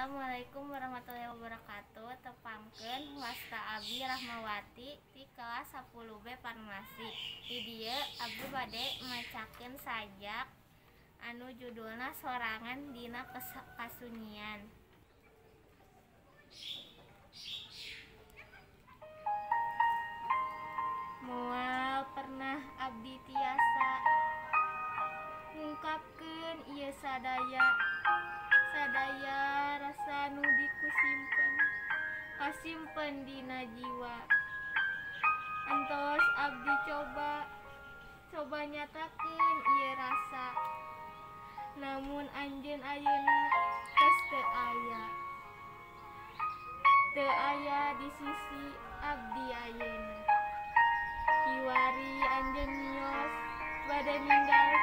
Assalamualaikum warahmatullahi wabarakatuh. Tepangkeun wasta Abi Rahmawati ti kelas 10B Farmasi. Di dieu abdi bade macakeun sajak anu judulna Sorangan Dina Kasunyian. Moal pernah abdi tiasa ngungkapkeun ieu sadaya sadaya rasa nu dikusimpen kasimpen dina jiwa. Entos abdi coba coba nyatakeun ieu rasa, namun anjeun ayeuna tos teu aya, teu aya di sisi abdi ayeuna. Kiwari anjeun mios bade ninggal